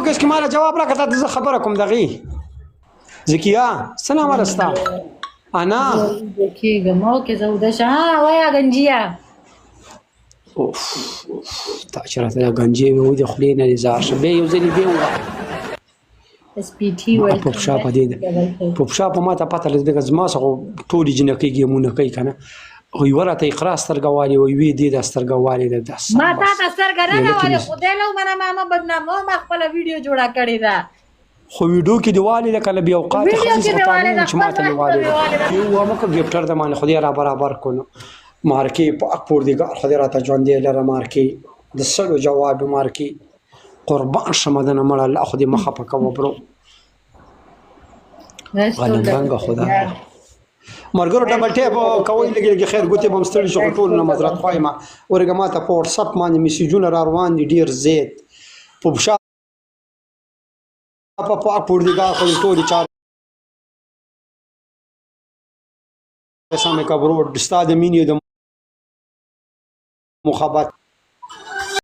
فوکس کې ماله جواب راکړه، تا ته زه خبره کوم. دغې زکیه څه نامه ده ستا؟ انا کېږم. اوکې، زه وده شه. ها، وایا ګنجیا. اوف اوف، تا چې راته دا ګنجې وې، و د خولې نه دې ځار شه. بیا یو ځلې بیا ووایه. اس پی ټي. ما په پښا په دې ده، په پښا په ما ته پته لږ، زما څخه ټولې جینکۍ ګیمونه کوي که نه. خو یوه راته اقرا سترګه والې وه، یوې دې دا سترګه والې ده. دا ما تا ته سترګه نه ده والې، خدای له منه ما مه بدناموه. ما خپله ویډیو جوړه کړې ده. خو ویډیو کې دی والې ده کنه؟ بیا اوقات ویډیو ښځې کې څخه مې والې تعلیم ده، چې ما ته خپل مې والې مې والې ده. ده. یو ومه که ګفټر د باندې خدای را برابر کړو. مارکې پاک پوردګار خدای راته ژوندی لره. مارکې د سلو جواب، مارکې قربان شمه دنه مړه. الله خو دې مخه پکوه برو. غنم رنګه خدای. مرګرو، ډبل ټیپ کوئ لږ لږ. خیر ګوتې به هم ستړي شو، خو ټولو نه معذرت خواهی ما. ورګه ما ته په وټساپ باندې میسجونه را روان دي ډېر زیات. په پښا په پاک پوردګار خو دې ټولې چارې سمې که برو. ستا د مینې د محبت.